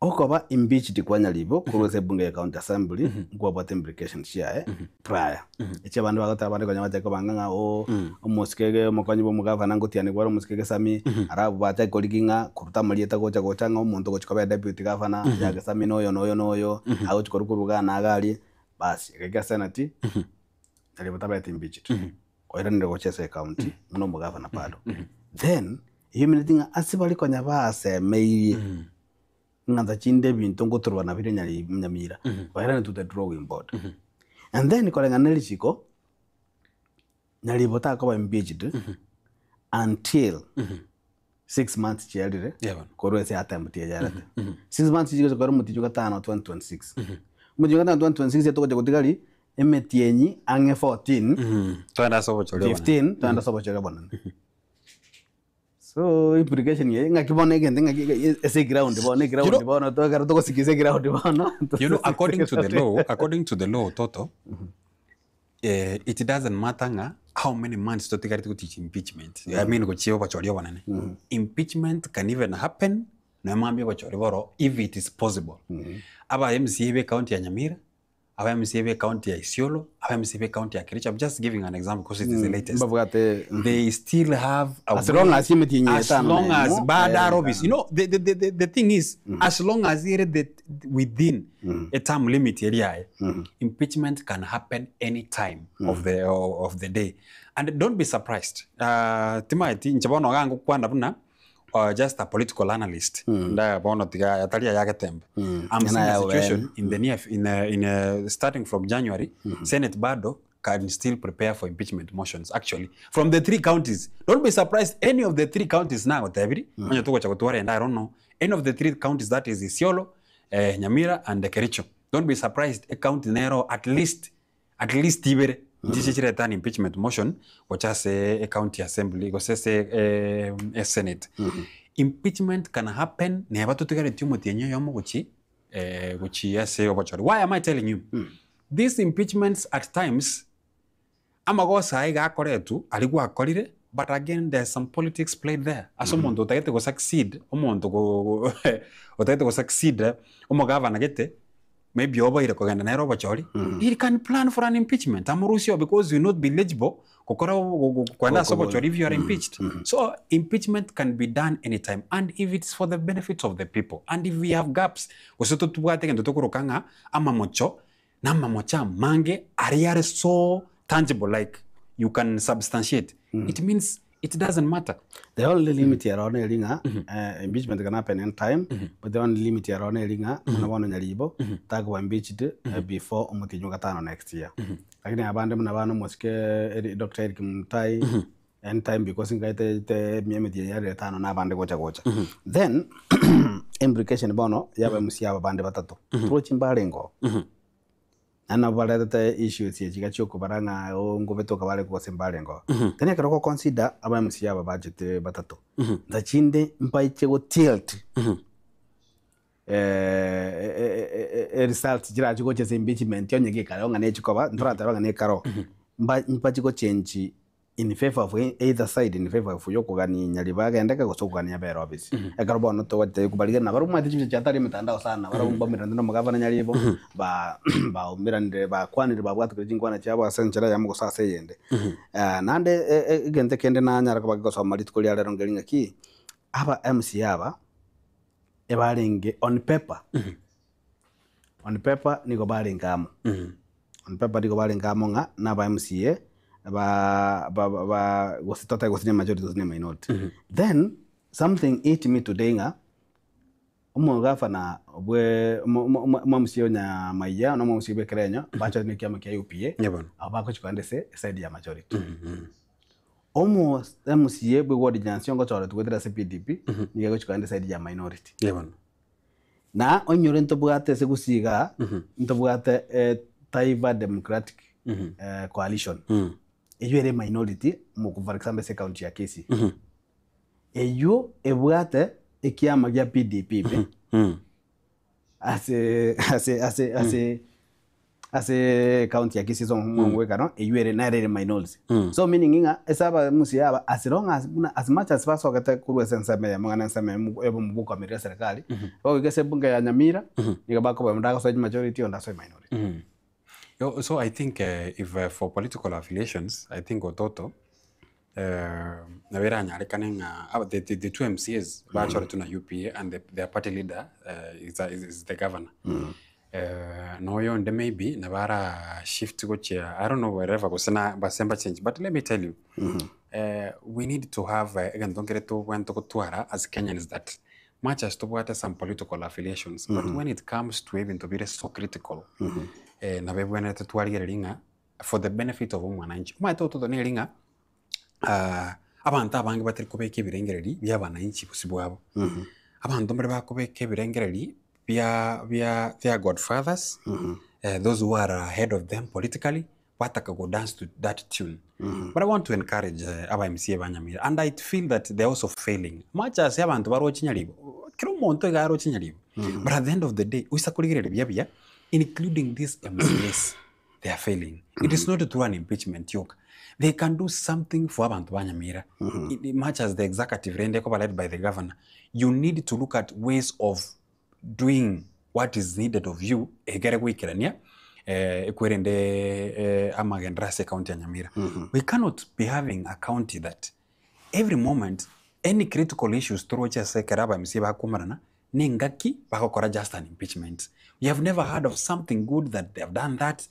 Okoba impeached kwa Nyaribo korwa ase ebunge ya county assembly nkwabwate implications chiaye prior. Echi abanto bagoteba abande konya bachake kobanga ng'a ooh omosikege omokonyi bwa omogavana ngotianigwa are omosike Gesami alafu bachake korigia ng'a koruta amarieta gocha gocha ng'a omonto ogochi koba deputy governor ya Gesami noyo noyo noyo agochi korwa korwa igaa na iga aria bas egaika senate Nyaribo tabete impeached oiranire gocha ase ecounty buna omogavana bado. Then eyomineti ng'a ase baria konya basemeirie ng'a ntachinde ebinto ngotorwana bire nyari nyamira bairane to the drawing board. And then koreng'ana ne richiko Nyaribo takoba impeached until 6 months chiarire Yeah, bono. korwa ase attempt eyarete. 6 months chigocha kore omotienyi gatano 2026. Omotienyi gatano 2026 etogocha gotigari emetienyi ang'e 14 Twende ase obochori obonene. 15 twende ase obochori obonene. So implication eye ng'aki bono egento ng'aki ase eground bono eground bono ekero togosika ase eground bono. You know, according to the law, according to the law, Toto, it doesn't matter ng'a how many months totigarete goticha impeachment. I mean gochia obochori obonene. Impeachment can even happen nonya mambia obochori boro if it is possible. Aba MCA be county ya Nyamira, aba MCA be county ya Isiolo, aba MCA be county ya Kericho, I'm just giving an example because it is the latest. Mbabwate They still have a As long as emetienyi as etano long na as emo, bada eh, robis. You know, the thing is, as long as ere the, within a term limit area, impeachment can happen any time of the day. And don't be surprised. Timaeti inche bono iga ngokwana buna just a political analyst. Nda bono tiga yataria yagetembe. I'm seeing a situation in the near in a, in a, starting from January, Senate bado can still prepare for impeachment motions actually from the three counties. Don't be surprised any of the three counties now tebiri onye tugocha gotwara enda I don't know any of the three counties that is Isiolo, Nyamira and Kericho. Don't be surprised a county nero at least ibere nchiche chireta an impeachment motion gocha ase e county assembly gose ase e senate. Impeachment can happen neba totigaretie omotienyi oyomo gochi gochi ase obochori. Why am I telling you? These impeachments at times amagosa aye gakoretwe aria gwakorire. But again there's some politics played there. Ase omonto otagete go succeed, omonto go otagete go succeed omogavana gete, maybe oboire kogenda nere obochori, he can plan for an impeachment amorusie oo because you will not be eligible gokora kogenda ase obochori if you are impeached. So impeachment can be done anytime and if it's for the benefit of the people and if we have gaps, gose totobwate egento tokoroka ng'a amamocho namamocho amange aria are so tangible like you can substantiate, it means it doesn't matter. The only limit ero neri ng'a impeachment can happen any time, but the only limit ero neri ng'a buna bono Nyaribo takoba impeached before omotienyi o gatano next year. Lakini abande buna bana omosike Eri Doctor Eric Mutai any time because nkaete te emetienyi yarire etano na abande gocha gocha. Then implication bono yaba MC aba bande batato, torochi mbarenge oo. Naende nabo baretete issues echi iga chiokobara ng'a oo ngobetoka bare gose mbarenge oo. Then ekero ogo consider aba MC aba bachete batato, nsa chinde mbaiche go tilt results chirache gocha ase impeachment onye gekareo ng'a nechikoba, ntoratebe ng'a nekare oo, mba mbachi go change in favour of either side in favour of yokogania Nyaribo agendeke gose okogania abere office. Ekero bono togotebia kobarigereria nabarabwo omanyete chibesa chiatari emitandao sana barabwo mbaumeranete na omogavana Nyaribo, ba baumeranire bakwanire babwatekire chinkwana chiabo ase enchera eyemo gose ase eyende. Naende egento ekende nanyara koba kegosoma rituko ria rero nkeri ng'aki, aba MCA aba, ebarenge on paper, on paper nigo barenge amo. On paper nigo barenge amo ng'a na aba MCA ba ba ba gose totebe gose ne majority gose ne minority. Then something hit me today ng'a omogavana bwe omo omo omo MCA o Nyamaiya na omo MCA bwa Ekerenyo bachorire na ekiama kia UPA, Ye bono. abwo bagochi kogenda ase eside ya majority. Omo MCA bwe ward Nyansiongo ochoretwe goetera ase PDP, nigo agochi kogenda eside ya minority. Ye bono. Na oinyore ntobwate ase gusii igaa, ntobwate Taifa Democratic Coalition, eywo ere minority mo for example ase ecounty ya Kisii. Eywo ebwate ekiama gia PDP ime, ase ase ase ase ase ecounty ya Kisii ase omogwekano, eywo ere nere ere minority. So meaning ng'a ase abamusia aba as long as buna as much as basogete korwa ase ensemo eyemo ng'a na ensemo eyemo yobomobukomerera eserekari, bagoika ase ebunge ya Nyamira, nigo bakoba onde agosoe majority onde asoe minority. Yo, so I think if for political affiliations, I think Ototo nabo eranyarekane ng'a aba the, the, the two MCAs bachoretwe na UPA and the, their party leader is, a, is, is the governor. Na oyonde maybe nabo ara shift gochia I don't know wherever gose na base mbachange but let me tell you we need to have egento nkere tobwenerete gotwara as Kenyans that much as tobwate some political affiliations but when it comes to ebinto bire so critical nabo ebwenerete twarigereria ng'a for the benefit of omwananchi. Omanyete ototo neri ng'a abanto abange batari kobeka ebirengereri bia abananchi bosio bwabo. Abanto mbare bakobeka ebirengereri bia bia their godfathers, those who are ahead of them politically, bataka go dance to that tune. But I want to encourage aba MCA ba Nyamira and I feel that they are also failing. Much as abanto baroche Nyaribo, kera omonto iga aroche Nyaribo, but at the end of the day, oisa korigereria buya buya, including these MCAs, they are failing. It is not through an impeachment yoka. They can do something for abantu ba Nyamira. Much as the executive rende ekoba led by the governor, you need to look at ways of doing what is needed of you egere goikerania ekwerende amagenderero ase ecounty ya Nyamira. We cannot be having a county that every moment any critical issues toroche ase ekero aba MCA bakomerana nengaki bagokora just an impeachment. We have never heard of something good that they have done that.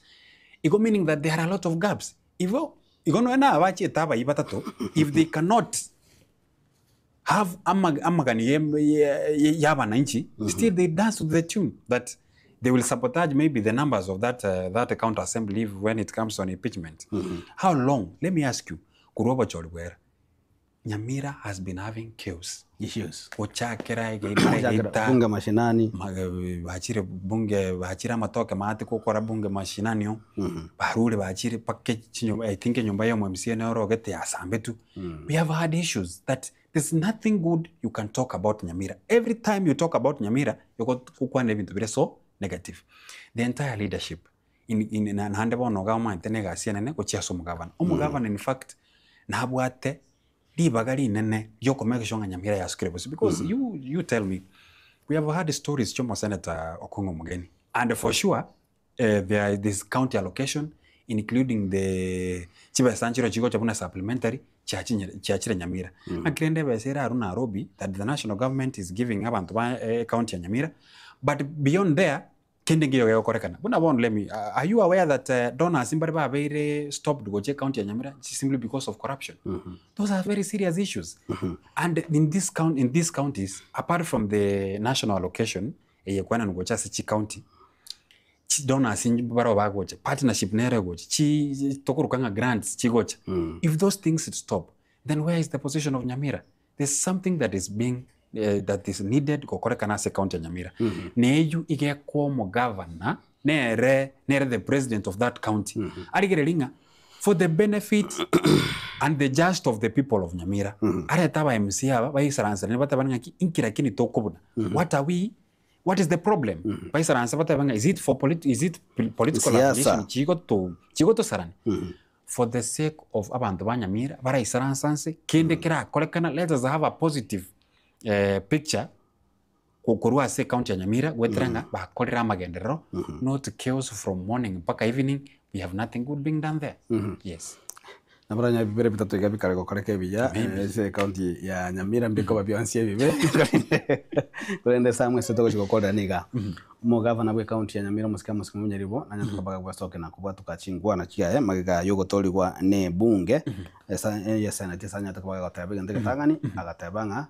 Igo meaning that there are a lot of gaps. Igo igo nonya na abachiete abayia batato if they cannot have ama amagani ye ya abananchi still they dance to the tune that they will sabotage maybe the numbers of that that county assembly if when it comes on impeachment. How long let me ask you korwa obochori bwera Nyamira has been having chaos. Issues. Gochakera egeita Gochakera egeita bunge mashinani. bachire bunge bachire amatoke maate gokora bunge mashinani oo, barure bachire mpaka chinyomba I think enyomba ya omo MCA nero orogete yasambetwe. We have had issues that there's nothing good you can talk about Nyamira. Every time you talk about Nyamira, gokwana ebinto bire so negative. The entire leadership in in naende bono iga omanyete na egasi enene gochia ase omogavana. Omogavana in fact nabwate. ribaga rinene riokomake sure ng'a Nyamira yasukire bosio because you, you tell me, we have heard stories chia omosenator Okong'o Omogeni and for sure there is county allocation including the chibesa nchire chigocha buna supplementary chiachinyire chiachire Nyamira. Naki rende ebesa ere arwo Nairobi that the national government is giving abanto ba ecounty ya Nyamira but beyond there kende nkeiyo gegokorekana. Buna bono let me are you aware that donors mbare babeire stopped gocha ecounty ya Nyamira simply because of corruption? Those are very serious issues and in this count in these counties apart from the national allocation eye ekwananwa gocha ase chicounty, chidonors barabwo bagocha, partnership nere egocha, chi tokoruka ng'a grants chigocha. If those things stop, then where is the position of Nyamira? There's something that is being that is needed gokorekana ase ecounty ya Nyamira. Na eywo iga ekoa omogavana nere nere the president of that county arigereria ng'a for the benefit and the just of the people of Nyamira arete aba MCA aba baisaransere batabane ng'aki inki lakini tokobuna what are we what is the problem baisaranse batebe ng'a is it for politi is it political Siasa. affiliation chigoto chigotosarani for the sake of abanto ba Nyamira baraisaransa nse kende kerakorekana let us have a positive eh, picture korwa ase ecounty ya Nyamira goetera ng'a bakorire amagenderero not chaos from morning mpaka evening we have nothing good being done there yes. Nabo oranyore bibere bitato iga bikare gokoreka ebiya ase ecounty ya Nyamira mbikoba bionsi ebibe korende ase amo ase togochia gokorera niga omogavana bwe ecounty ya Nyamira omosike Amos Kimunyaribo nanyare koba gagwesokia na kobwatoka chingwana chiaye magega yogotorigwa ne ebunge esa ye senate ase anyarete koba gagoteba egento egetang'ani agateba ng'a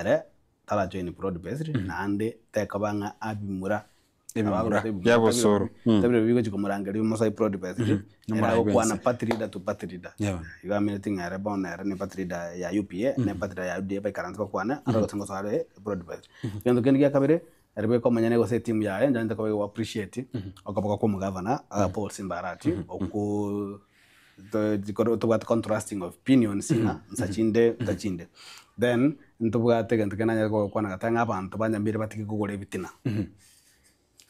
ere tara join broad based naende tekoba ng'a abimura Ebimura bia bosoro. Tabire bigochi komorangeria omosae broad based ere Nomorai agokwana bwense. party leader to party leader. Igo amineti ng'a ere bono ere ne party leader ya UPA ne party leader ya UDA baikaranse bakwane aro gose ngosoa are broad based. Egento kende gia kabere ere bweka omonyene gose etimu yaye nchanyete koba igo appreciate okoboka kwa omogavana Paul Simba Arati okwo tobwate contrasting of opinions ng'a nsa chinde nsa chinde. Then ntobwate egento kende nanyare gokwana goteba ng'a abanto ba Nyamira batige kogora ebitina.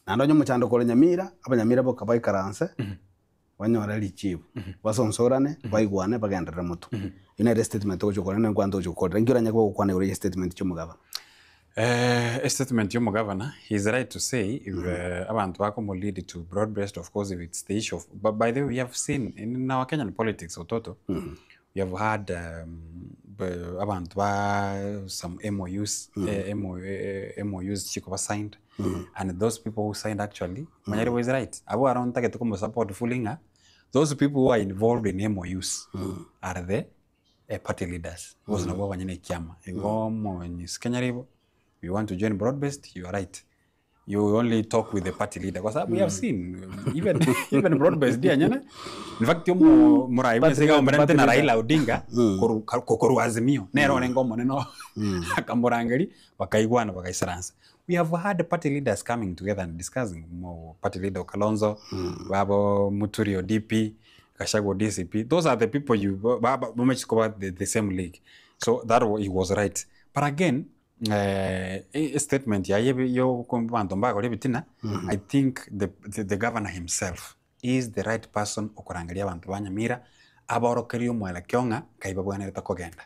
Naende onye omochando kore Nyamira, abanyamira boka baikaranse banyore richibu, basonsorane, baigwane, bagenderere motwe. Eyio nere estatement togochia gokora naende nkwana togochia gokorera. Inki oranyare koba ogokwana igoro ya estatement chia omogabana? Estatement ya omogavana, he is right to say if abanto bakomo lead to broad based of course if it's the issue of but by the way we have seen in our Kenyan politics ototo we have had abanto ba some M_O_Us M_O_Us chikoba signed and those people who signed actually Manyaribo is right abwo aro ntagete komo support fully ng'a those people who are involved in M_O_Us are the party leaders bose nabwo abanyene ekiama igo omonyisi Kenyaribo you want to join broad based you are right you only talk with the party leader kwa sababu we have seen even even broad based yanyene in fact omo murai Party bwense iga leader, omerente party na leader. Raila Odinga koru koru Azimio nere orenge omonene akamorangeri bakaigwana bagaisaransa we have had party leaders coming together and discussing mo party leader Kalonzo babo Muturi o DP Gachagua DCP those are the people you bamachikoba the same league so that he was right but again statement yaye yo banto mbagore ebitina I think the governor himself is the right person okorangeria abanto ba Nyamira aborokerie omwelekeo ng'a nkai babwenerete kogenda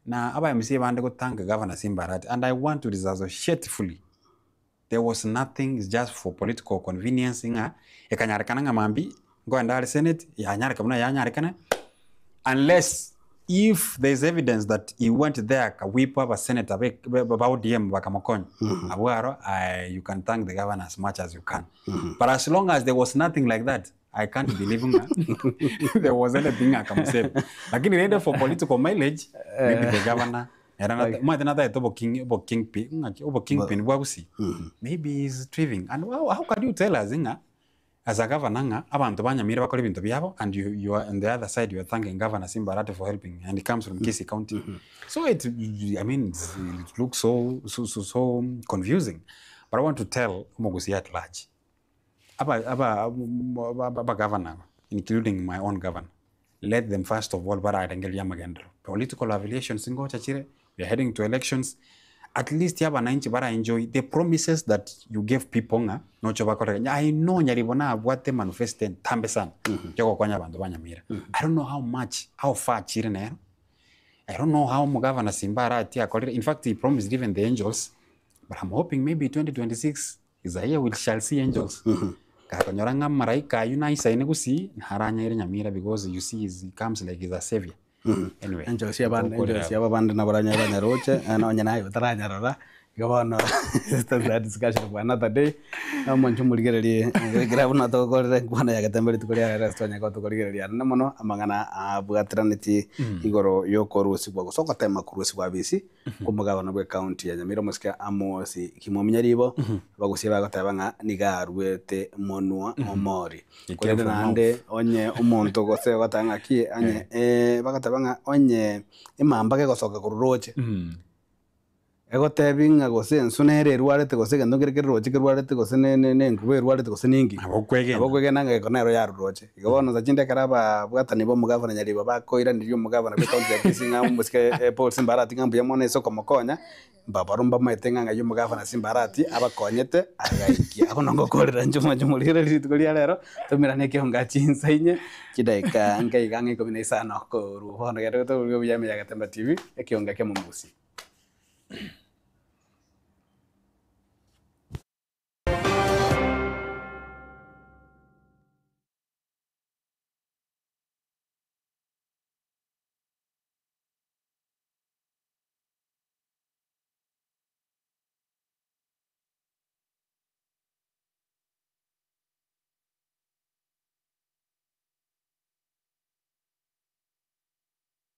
na aba MCA bande gotanga governor Simba Arati and I want to disassociate fully there was nothing is just for political convenience ng'a ekanyarekana ng'a mambi nkoenda are senate yanyareka buna yanyarekana unless if there is evidence that he went there akawipa aba senator ba ODM bakamokonya abwo aro you can thank the governor as much as you can but as long as there was nothing like that I can't believe ng'a there was anything akamusave lakini rende for political mileage maybe the governor mwate natagete obo king obo kingpin ng'aki obo kingpin bwa gusii maybe he is striving and how can you tell us ng'a as a governor ng'a abanto ba Nyamira bakore ebinto biabo and you are on the other side you are thanking governor Simba Arati for helping and he comes from Kisii County so it I mean it looks so so so, so confusing but I want to tell Omogusi at large aba aba aba governor including my own governor let them first of all bararengeria magendero political affiliations ngocha chire we are heading to elections at least abananchi bara enjoy the promises that you gave people ng'a nocho bakore I know Nyaribo na abwate manifesto entambe sana yogokonya abanto ba Nyamira I don't know how much how far chire nero I don't know how omogavana Simba Arati akorire, in fact he promised even the angels, but I'm hoping maybe 2026 is a year we shall see angels. Gakonyora ng'a amaraika aywo naisaine gusii, naranyaire Nyamira because you see he comes like he's a savior. Anyway, Angels abande tokorera angels aba bande nabo baranyare banyaroche, eh, nonye naye otaranyarora, igo bono that's a discussion for another day. Omonche omorigererie, ekero buna togokorera enkwana ya getembe rituko ria rero ase twanyare koba tokorigereria anene mono amang'ana abwateranetie igoro ya okorusigwa gose ogotema korusigwa abisi kwa omogabana bwe county ya Nyamira omosike Amos Kimwaminya ribo, abagusia bagoteba ng'a nigo aruete monwa omori. He came Korende from naende onye omonto gose ogoteba ng'aki onye bagoteba ng'a onye emamba gegosoka korwa roche, egotebi ng'a gose ensu nere erwarete gose egento nkere kere roche kerwarete gose ne ne ne enkuba erwarete gose ninki, Nabo okwegena. nabo okwegena ng'a eko nero yarwa roche. Igo bono nsa chinde ekero ababwatani ba omogavana Nyaribo bakoiraneria omogavana bwe county ya Kisii ng'a omosike Paul Simba Arati ng'a mbuya mono ase okomokonya, Mbabarwa mbamaete ng'a ng'ai omogavana Simba Arati abakonyete agaikia. Abwo nongokorera inche omwancho omorigereria rituko ria rero, tomerane ekeonga chinsa inye, chidaeka nka iga ang'e ikomi na isano korwa bono genda gotoboria obuya ime ya Getemba TV, ekeonga kia Momusi.